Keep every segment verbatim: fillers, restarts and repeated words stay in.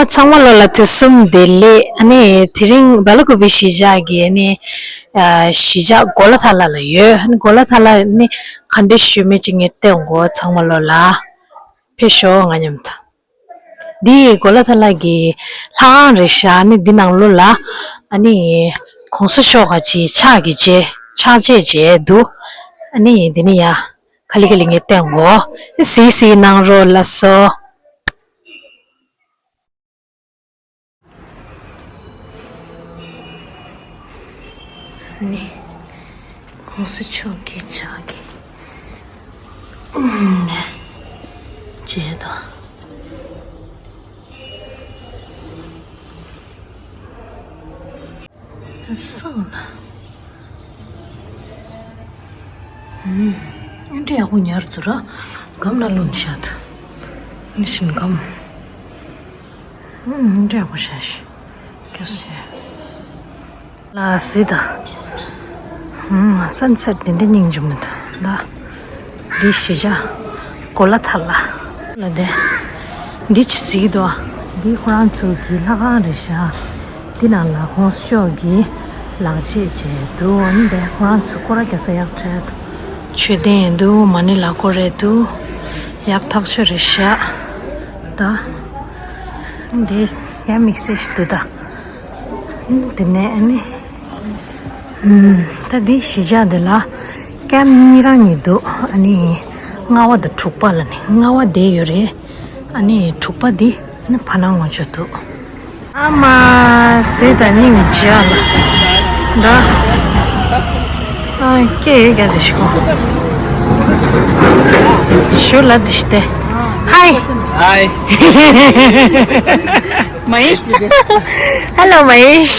ཚང་མ་ལོ་ལ་དུས་གསུམ་བདེ་ལེགས། ཨ་ནི་དེ་རིང་བ་ལ་ཀུ་པའི་གཞིས་ཆགས་ཀྱི་ཨ་ནི་གཞིས་ཆགས་གོ་ལ་ཐ་ལ་ལ་ཡོད། ཨ་ནི་གོ་ལ་ཐ་ལ་ནི་ག་འདྲ་ཞིག་ཡོད་མེད་ཅིག་ངས་བལྟས་འོང་གོ། ཚང་མ་ལོ་ལ་ཕེབས་ཤོག་ང་མཉམ་དུ། འདི་གོ་ལ་ཐ་ལ་གི་ལྷ་ཁང་རེད་ཤག་ཨ་ནི་འདི་ནང་ལོ་ལ་ཨ་ནི་གོང་ས་མཆོག་ག་ཅིག་ཕྱག་གི་རྗེས་ཕྱག་རྗེས་བྱས་འདུག་ཨ་ནི་འདི་ནི་ཡ་ག་ལེ་ག་ལེ་ངས་བལྟས་འོང་གོ། གཟིགས་གཟིགས་གནང་རོགས་ལ་སོ། ནི། གོང་ས་མཆོག་གི་ཕྱག་གི་ནས་མཇལ་དང་། སང་ན། ཨུམ། འདྲ་ཡག་པོ་ཉར་འདུག་ར། སྒམ་ནང་བླུགས་ནས་བཞག་འདུག་ཨ་ནི་ཞིང་སྒམ། ཨུམ། འདྲ་ཡག་པོ་བཞག་ཤག་སྐྱོ་སེ། ལ་སི་ད། ཨུམ། སན་སེཊ་དེ་འདྲ་སྙིང་རྗེ་མོ་འདུག་ལ། འདི་གཞིས་ཆགས་གོ་ལ་ཐ་ལ་ལ་དེ། འདི་ཅི་ཟིག་དོ། འདི་ཁོ་རང་ཚོ་གི་ལྷ་ཁང་རེད་ཤག་འདི་ནང་ལ་གོང་ས་མཆོག་གི་ལག་རྗེས་བྱས་འདུག་འདི་ཁོ་རང་ཚོ་སྐོར་ར་རྒྱག་ས་ཡག་གྲས་འདུག་མཆོད་རྟེན་འདུག་མ་ཎི་ལག་འཁོར་རེད་འདུག་ཡག་ཐག་ཆོད་རེད་ཤག་ད། འདི་ཡ་དམིགས་བསལ་ཞིག་འདུག་ད། དེ་ནས་ཨ་ནི། ད་འདི་གཞིས་ཆགས་འདི་ལ་ཀེམ་གཉིས་རང་གཉིས་འདུག་ཨ་ནི་ལྔ་བ་དང་དྲུག་པ་ལ་ནི་ལྔ་བ་བསྡད་ཡོད་རེད། ཨ་ནི་དྲུག་པ་འདི་ཨ་ནི་བར་སྣང་ངོ་ཅོག་འདུག་ཨ་མ་སི་ད་སྙིང་རྗེ་ལ་འདྲ། ཨ་སྐྱེ་ཡོད་ཀྱང་དེ་ཞིག་གོ་ཞུ་ལ་དེ་ཞིག་སྟེ། Hi. Hi. Mahesh. Hello, Mahesh.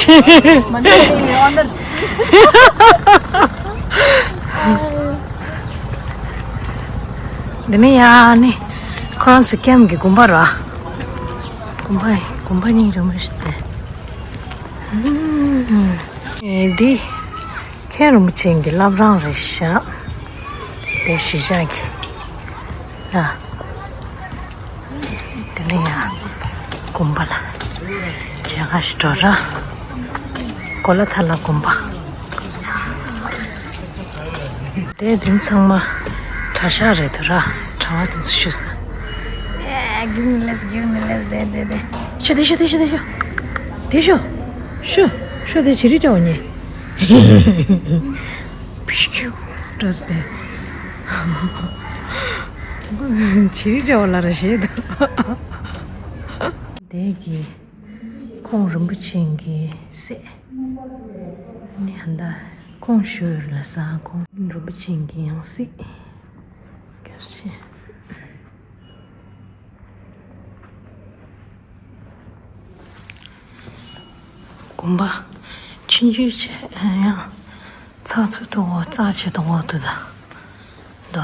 འདི་ནི་ཡ་ནི་ཁོ་རང་ཚོ་ཀེམ་གྱི་དགོན་པ་ར། དགོན་པ་དགོན་པ་སྙིང་རྗེ་མོ་ཞིག་སྟེ། ཨེ་འདི་མཁན་རིན་པོ་ཆེ་གི་བླ་བྲང་རེད་ཤག་དེ་གཞིས་ཆགས་ཀྱི་ལ། དེ་ནས་ཡང་དགོན་པ་ལ་མཇལ་ཁ་ཞིག་འགྲོ་ར། གོ་ལ་ཐ་ལ་དགོན་པ། དེ་དེ་ཚང་མ་གྲྭ་ཤག་རེད་འདུག་ར། གྲྭ་བ་དེ་ཚོ་བཞུགས་ས། ཨེ། give me less, give me less. དེ་དེ་དེ། ཤོ་དེ་ཤོ་དེ་ཤོ་དེ་ཤོ། དེ་ཤོ། ཤོ་ཤོ་དེ་ཇི་རི་འདྲ་བོ་ཉེ། བིཤ་ཁྱུ་འདྲ་སྟེ། ཇི་རི་འདྲ་བོ་ལ་ར་བཞེས་འདུག་དེ་གི་ཁོང་རིན་པོ་ཆེ་གི་སྲས། ནི་ཧན་ད་ཁོང་ཞུ་ཡོད་ལ་ས་ཁོང་རིན་པོ་ཆེ་གི་ཡང་སྲིད་སྐྱབས་ཆེན། དགོན་པ་ཆུང་ཆུང་བྱས་ཡང་ཚགས་ཚུད་དུ་འོ་རྩ་ཆེ་དུ་འོ་དུ་ད་ད་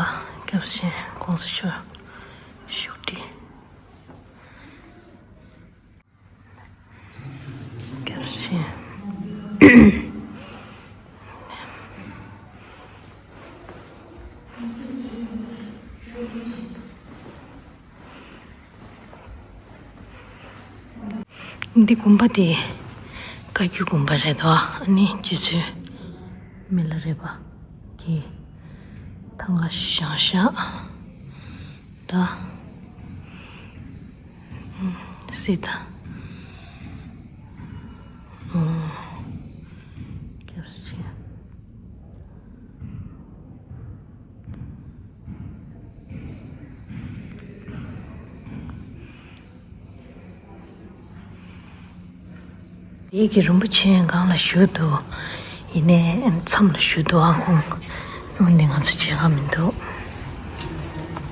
སྐྱབས་ཆེན་གོང་ས་མཆོག་བཞུགས་ཁྲི། སྐྱབས་ཆེན། འདི་དགོན་པ་དེ་བཀའ་བརྒྱུད་དགོན་པ་རེད་དོ། ཨ་ནི་རྗེ་བཙུན་མི་ལ་རས་པ་གི་ཐང་ག་ཞིག་བཞེངས་ཤག་ད། སྲིད་ད། སྐྱབས་ཆེན། དེའི་གི་རིན་པོ་ཆེ་སྒང་ལ་བཞུགས་འདུག་ཡིན་ནའི་མཚམས་ལ་བཞུགས་འདུག་ཨ་ཁོང་། འོན་ཏེ་ང་ཚོ་མཇལ་ཁ་མི་འདུག་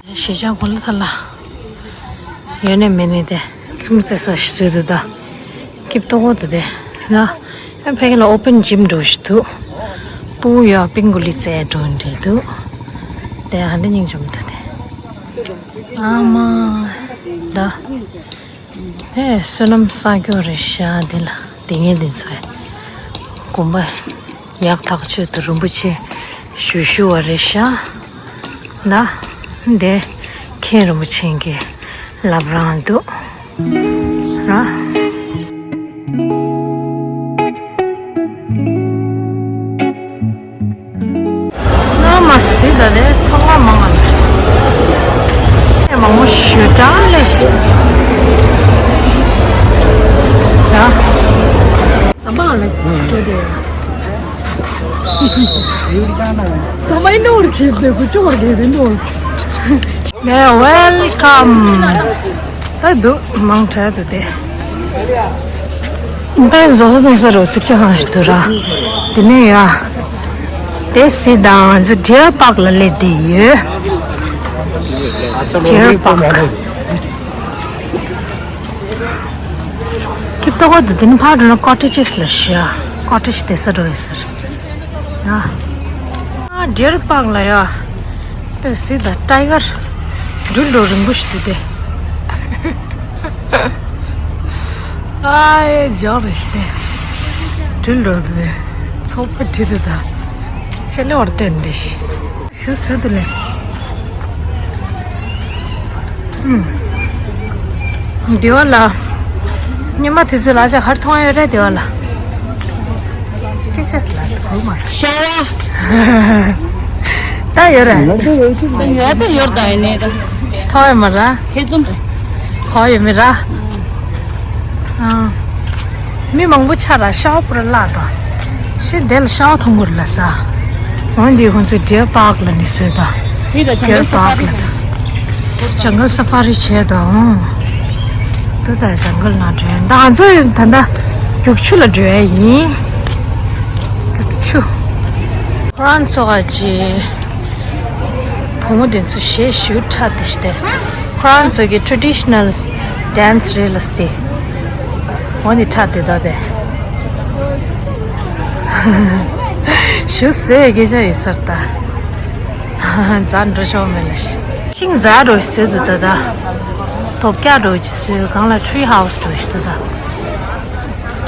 གཞིས་ཆགས་གོ་ལ་ཐ་ལ། ཡོད་ནས་མེད་ནས་དེ་ཙི་མོ་རྩེ་ས་ཞིག་བཟོས་འདུག་ད། སྐྱིབས་ཏོག་པོ་འདུག་དེ་ལ། ཨ་ཕ་གི་ལ་ཨོ་པན་ཇིམ་འགྲོ་ཞིག་འདུག་སྤུ་གུ་ཡོད་པིང་གུ་ལི་རྩེ་འགྲོ་འདྲ་འདུག་དེ་ཧ་འདྲ་སྙིང་རྗེ་མོ་འདུག་དེ། ཨ་མ། ད། ཧེ་བསོད་ནམས་བསགས་རྒྱུ་རེད་ཤག་འདི་ལ་དེ་ངས་འདི་ཚོའི་དགོན་པ་ཡག་ཐག་ཆོད་དུ་རིན་པོ་ཆེ་བཞུགས་བཞུགས་པ་རེད་ཤག་ལ། འདི་མཁན་རིན་པོ་ཆེ་གི་བླ་བྲང་འདུག་ར། མང་པོ་ཞེ་དྲག་ལས་ཤིག་ཡ། ཟམ་པ་ལ་སྤྲོད་དེ། ཟམ་པའི་ནོར་བྱེད་དེ་ཁུ་ཅོག་རེ་རེ་ནོར། ནས་ཝེལ་ཀམ། ད་འདུག་མང་དྲགས་འདུག་སྟེ། ད་བཟོ་ས་གཏོང་ས་རུ་ཚིག་ཆ་ཧང་ཞིག་འདུག་ར། དེ་ནས་ཡ། དེ་སི་དང་ང་ཚོ་ཌི་ཡར་པཱག་ལ་སླེབས་བསྡད་ཡོད། ཌི་ཡར་པཱག་ཁྱི་ཏོག་གོ་དུ་དེ་ནི་ཕར་འགྲོ་ན་ཀོ་ཊེ་ཇེས་ལ་ཤི་ཡ། ཀོ་ཊེ་ཇི་བསྡད་ས་འགྲོ་ཡོད་ཟེར། ཡ། ཨ་ཌི་ཡར་པཱག་ལ་ཡ། དེ་སི་ད་ཊའི་གར་འགྲུལ་འགྲོ་རིང་པོ་ཞིག་འདུག་སྟེ། ཨ་ཡེ་འཇོག་རེ་ཞིག་སྟེ། འགྲུལ་འགྲོ་འདུག་སྟེ། ཚོགས་པ་ཁྲིད་དེ་ད། ཆེ་ལེ་བར་བསྟན་འདི་ཞིག་ཞུ་སོད་དུ་ལེ། ཨུམ། འདི་བ་ལ། ཉི་མ་དུས་ཚོད་ལ་ཅག་ཧར་མཐོང་ཡོད་རེད་འདི་བ་ལ། ཏི་སེས་ལ་དུ་མ་རེད། ཤ་བ། ད་ཡོད་རེད། ཡོད་ད་ཡོད་ད་ཡིན་ནས་ད། མཐོང་ཡོད་མ་ར། ཐེ་ཚོམ་རེད། གོ་ཡོད་མི་ར། ཨ། མི་མང་པོ་ཆ་ར་ཤ་བ་པུ་ར་བརླག་དང་། ཤི་དེ་ལ་ཤ་བ་མཐོང་གི་རེད་ལ་ས། འོན་ཏེ་ཁོང་ཚོས་ཌི་ཡར་པཱག་ལ་ནི་བཟོས་དང་། ཌི་ཡར་པཱག་ལ་དང་། ཇང་གལ་ས་ཕ་རི་བྱས་དང་། ད་ལྟ་ཇང་གལ་ནང་འགྲོ་ཡ། ད་ང་ཚོ་ད་ལྟ་རྒྱུག་ཆུ་ལ་འགྲོ་ཡ་ཡིན། རྒྱུག་ཆུ། ཁོ་རང་ཚོ་ག་ཅི། བུ་མོ་དེ་ཚོ་གཞས་ཞུ་ཁྲ་དེ་ཤི་སྟེ། ཁོ་རང་ཚོ་གི་ཊྲེ་ཌི་ཤི་ནལ་ཌན་སི་རེད་ལ་སྟེ། འོ་ནི་ཁྲ་དེ་ད་དེ། ཞུ་ཟེར་སྐད་ཆ་ཡོད་སར་ད། རྫ་འགྲོ་ཤོག་མེད་ལ་ཤི། ཤིང་རྫ་འགྲོ་ཤི་ཟེར་དུ་ད་ད། དོབ་རྒྱག་འགྲོ་ཅི་ཟེར་གང་ལ་ཊི་རི་ཧའུ་སི་འགྲོ་ཤི་ད་ད།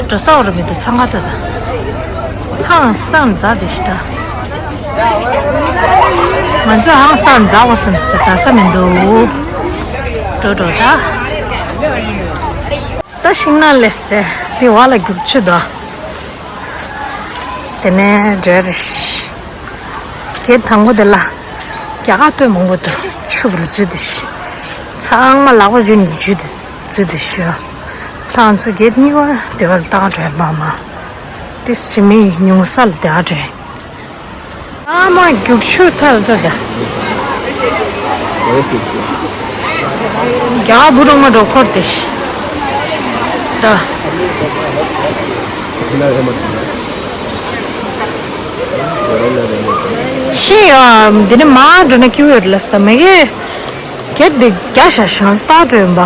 འགྲོ་ས་འོ་ར་མི་འདུག་ཚང་ཁ་ད་ད། ཧང་སང་རྫ་དེ་ཤི་ད། ང་ཚོ་ཧང་སང་རྫ་བ་སེམས་སི་ད་རྫ་ས་མི་འདུག་འགྲོ་འགྲོ་ད། ད་ཤིང་ནགས་ལས་ཏེ་དེ་བ་ལ་རྒྱུག་ཆུ་ད། དེ་ནས་འབྲས་རེ་ཤི། གེ་དང་པོ་དེ་ལ་རྒྱ་གར་དཔེ་མང་པོ་འདུག་ཆུ་བུར་འཛུལ་དེ་ཤི། ཚང་མ་ལག་པ་འཇུ་ནས་འཇུ་དེ་འཛུལ་དེ་ཤི། ད་ང་ཚོ་གེ་གཉིས་པ་དེ་བར་བཏང་འདྲ་མ་མ། དེ་ཕྱི་མི་ཉུང་ས་ལ་དེ་ཨ་འདྲ། ཨ་མ་རྒྱུག་ཆུ་ཐལ་ད་ད། རྒྱ་བུ་རོང་མ་འགྲོ་འཁོར་དེ་ཤི། ད། ཤི་ཡ་འདི་ནི་མ་འགྲོ་ན་སྐྱིད་ཡོད་ལ་སྟ་མེ་གེ། གེ་འདི་རྒྱ་ཤ་ཤང་སྟག་འགྲོ་ཡིན་པ།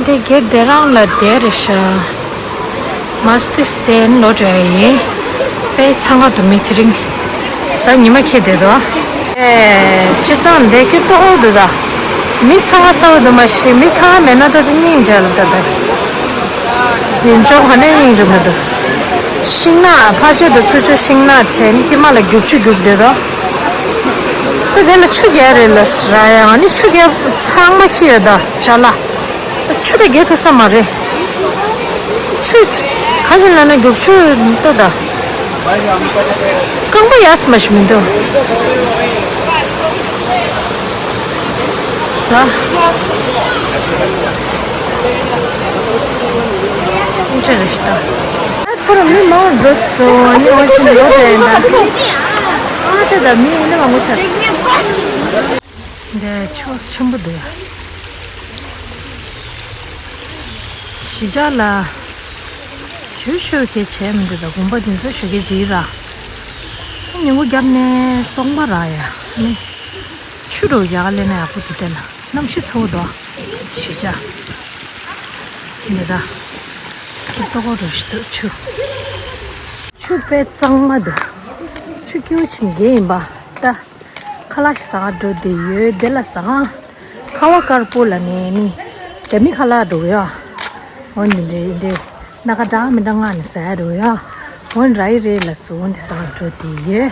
འདི་གེ་དེ་རང་ལ་དེ་རེད་ཤག་མ་སྟི་སྟན་ལོ་འདྲ་ཡིན། དཔེ་འཚང་ཁ་དུ་མི་ཚེ་རིང་། གཟའ་ཉི་མ་ཁེལ་བསྡད་དོ། ཨེ། སྤྱིར་བཏང་འདི་སྐྱིད་ཏོག་འདུག་ད། མི་འཚང་ཁ་ཚ་བོ་འདུག་མ་ཤེས། མི་འཚང་ཁ་མེད་ན་ད་དུ་སྙིང་རྗེ་ལ་ད་ད། ཡིན་ཆོག་ག་ནས་སྙིང་རྗེ་མི་འདུག་ཤིང་ནགས་ཕ་ཆོས་དུ་ཚུར་ཆོས་ཤིང་ནགས་བྱས་ནི་ཀྱི་མ་ལ་རྒྱུག་ཆུ་རྒྱུག་བསྡད་དོ། ད་དེ་ལ་ཆུ་རྒྱག་རེད་ལ་ར་ཡང་ནི་ཆུ་རྒྱག་ཚང་མ་ཁྱི་ཡོད་ད་ཅ་ལག་ཆུ་ད་རྒྱག་ཐུབ་ས་མ་རེད། ཆུ། ག་ཞིག་ལ་ན་རྒྱུག་ཆུ་ལྟོས་ད། རྐང་པ་ཡག་སི་མ་ཞིག་མི་འདུག་ད། འདྲ་རེད་ཤི་ད། ཁོ་རང་མི་མང་འགྲོ་སོང་ནི་འོ་ཆེན་ལོ་དེ་ན། ཨ་ད་ད་མི་ཡིན་ན་མང་པོ་ཆགས། འདི་ཕྱོགས་ཆེན་པོ་འདུག་གཞིས་ཆགས་ལ་ཞུ་ཞུ་གེ་བྱས་མི་འདུག་ད་དགོན་པ་འདི་ཚོ་ཞུ་གེ་བྱེད་ར། ཉིན་གུང་རྒྱབ་ནས་སྟོང་པ་ར་ཡ་ནི་ཆུ་རུ་ཡག་ལེ་ན་ཡག་པོ་འདུག་དེ་ལ་གནམ་གཤིས་ཚ་བོ་འདུག་གཞིས་ཆགས་འདི་ད་ཁྱི་ལྟོ་གོ་རུ་ཞིག་འདུག་ཆུ་ཆུ་དཔེ་གཙང་མ་འདུག་ཆུ་སྐྱིད་པོ་ཆེན་གེ་ཡིན་པ་ད། ཁ་ལག་ཞིག་ཟ་ག་འགྲོ་བསྡད་ཡོད། དེ་ལ་ཟ་ག་ཁ་བ་དཀར་པོ་ལ་ནས་ནི་རྒྱ་མི་ཁ་ལག་འགྲོ་ཡ། འོ་འདི་འདྲ་འདི་སྣ་ཁ་འདྲ་མི་འདྲ་མངགས་ནས་ཟ་ཡ་འགྲོ་ཡ། འོ་ར་ཡི་རེད་ལ་སུ་འོ་འདི་ཟ་ག་འགྲོ་བསྡད་ཡོད།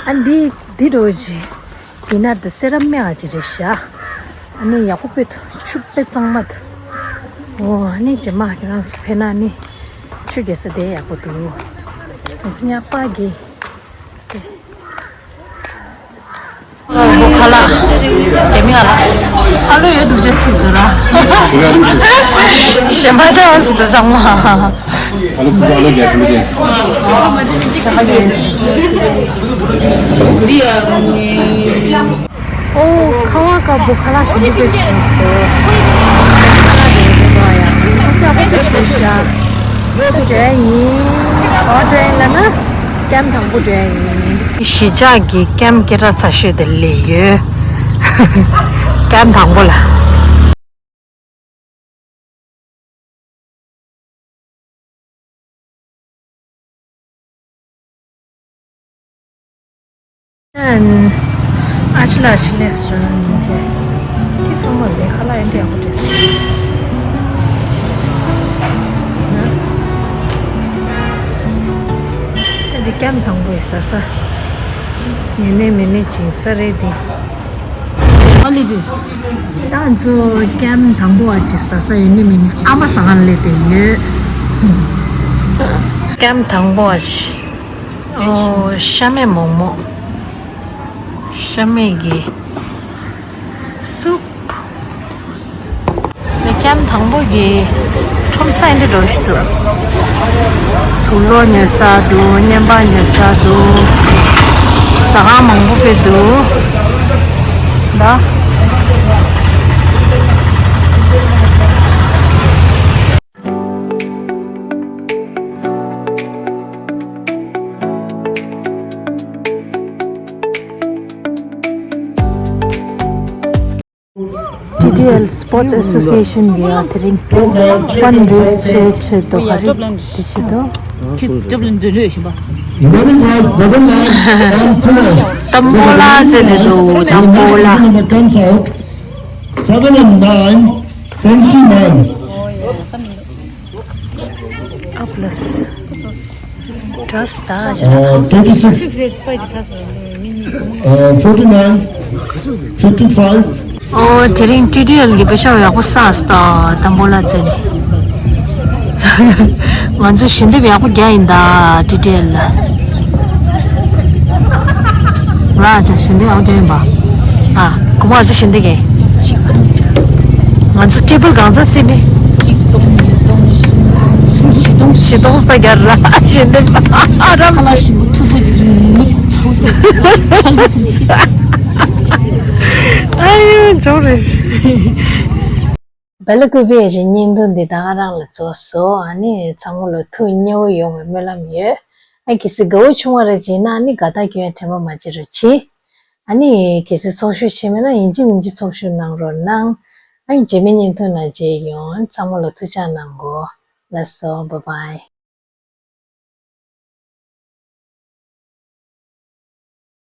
ཨ་འདི་འདི་འགྲོ་ཅི་ཡིན་ན་འདི་སེ་ར་སྨད་ཨ་ཅི་རེད་ཤག་ཨ་ནི་ཡག་པོ་དཔེ་ཐུ་ཆུ་དཔེ་གཙང་མ་འདུག་འོ་ཨ་ནི་རྗེས་མ་ཁྱེད་རང་ཚོ་ཕེབས་ན་ནི་ཆུ་རྒྱག་ས་དེ་ཡག་པོ་འདུག་ང་ཚོ་ཉག་པ་གི། ཨོ་ཁ་ལག་རྒྱ་མི་ཁ་ལག་ཟ་ག་ ཨ་ལོ་ཡོད་འདུག་ཅེས་ཚིག་འདུག་ར། གཞན་པ་དེ་འོ་སི་དུ་བཟང་མ། ཨ་ལོ་ཕུ་ཨ་ལོ་རྒྱ་ཕུ་རྒྱ། ཅ་ཧ་གེ་སི། འདི་ཡ། ཨོ། ཁ་བ་དཀར་པོ་ཁ་ལག་ཞིམ་པོ་དཔེ་བྱུང་སོང་། ཁ་ལག་དེ་རེད་པ་ཡ། ཁ་ཚ་པོ་དཔེ་བྱུང་ཤག་ཁོ་འགྲོ་ཡ་ཡིན། ག་པར་འགྲོ་ཡ་ཡིན་ལབ་ན། ཀེམ་དང་པོ་འགྲོ་ཡ་ཡིན། གཞིས་ཆགས་ཀྱི་ཀེམ་སྐད་གྲགས་ཚ་ཤོས་དེ་སླེབས་ཡོད། ཀེམ་དང་པོ་ལ། ཨ་ཅི་ལ་ཅི་ལས་རང་ཡིན་ཅེ། ཁྱི་ཚང་མ་ལས་ཧ་ལ་ཡིན་དེ་ཡག་པོ་བྲིས་སོང་། ཨ་འདི་ཀེམ་དང་པོ་ཡི་ཟ་ས། ཡིན་ནའི་མིན་ནའི་ཅིང་ས་རེད་འདི། ཨ་ལི་དུ། ད་ང་ཚོ་ཀེམ་དང་པོ་བ་ཅིག་ཟ་ས་ཡོད་ནི་མིན་ནི་ཨ་མ་ཟ་ཁང་སླེབས་བསྡད་ཡོད། ཀེམ་དང་པོ་བ་ཅིག་ཨོ། ཤ་མེད་མོག་མོག་ཤ་མེད་ཀྱི་སུབ། ཀེམ་དང་པོ་གི་ཁྲོམ་ས་ཡིན་འདྲ་འགྲོ་ཞིག་འདུག་དུག་ལོག་ཉོ་ས་འདུག་བརྙན་པར་ཉོ་ས་འདུག་ཟ་ཁང་མང་པོ་དཔེ་འདུག་ད། ཊི་ཌི་ཨེལ་Sports Association གི་ཡ་དེ་རིང་ཕན་རེས་བྱེད་ཆེད་དུ་ག་རེ་བྱེད་ཆེད་དུ། Remaining was Bhavan Lal and Suresh. ཏམ་བོ་ལ་ཟེར་དེ་འདུག་ཏམ་བོ་ལ། Number comes out seven and nine, seventy-nine. ཨ་པ་ལ་སི། Trust ད་ཞེ་ན། Uh, twenty-six, uh, forty-nine, fifty-five. ཨོ། དེ་རིང་ཊི་ཌི་ཨེལ་གི་པེ་ཤ་ཡག་པོ་བསགས་སོང་ད། དམ་པོ་ལ་བཙལ་ནས། ང་ཚོ་ཞལ་འདེབས་ཡག་པོ་རྒྱག་ཡིན་ད་ཊི་ཌི་ཨེལ་ལ། ང་ཚོ་ཞལ་འདེབས་ཡག་པོ་རྒྱག་ཡིན་པ། ཨ། གོ་བ་ཚོ་ཞལ་འདེབས་རྒྱག་ང་ཚོ་ཊེ་བལ་གང་ཚ་སྲིད་ནི། གཅིག་སྟོང་ཉིས་སྟོང་བཞི་སྟོང་བཞི་སྟོང་ས་རྒྱ་ར་ཞེ་འདེབས་ཨ་རམ་ཁ་ལག་སྲིད། ཞིམ་པོ་མཐུག་པོ་ཅིག་རིང་མིག་ཚ་བོ་ཁ་ལག་ཞིམ་པོ་ཞིག་ཨ་ཡོ་འཇོག་རེ། སྦེལ་ཀོབ་པའི་རི་བརྙན་ཐུང་འདི་ད་ག་རང་ལ་རྫོགས་སོ། ཨ་ནི་ཚང་མ་ལ་ཐུགས་མཉེས་པོ་ཡོང་བའི་སྨོན་ལམ་ཡོད། ཨ་གལ་སྲིད་དགའ་བོ་བྱུང་བ་རེ་བྱས་ན་ཨ་ནི་དགའ་རྟགས་སྐྱོན་དྲན་པ་མ་བརྗེད་རོགས་གྱིས། ཨ་ནི་གལ་སྲིད་ཚོགས་ཞུགས་བྱས་མེད་ན་ཡིན་གཅིག་མིན་གཅིག་ཚོགས་ཞུགས་གནང་རོགས་གནང་། ཨ་ནི་རྗེས་མའི་བརྙན་ཐུང་ནང་མཇལ་ཡོང་། ཚང་མ་ལ་ཐུགས་ཅག་གནང་གོ། ལགས་སོ། Bye bye.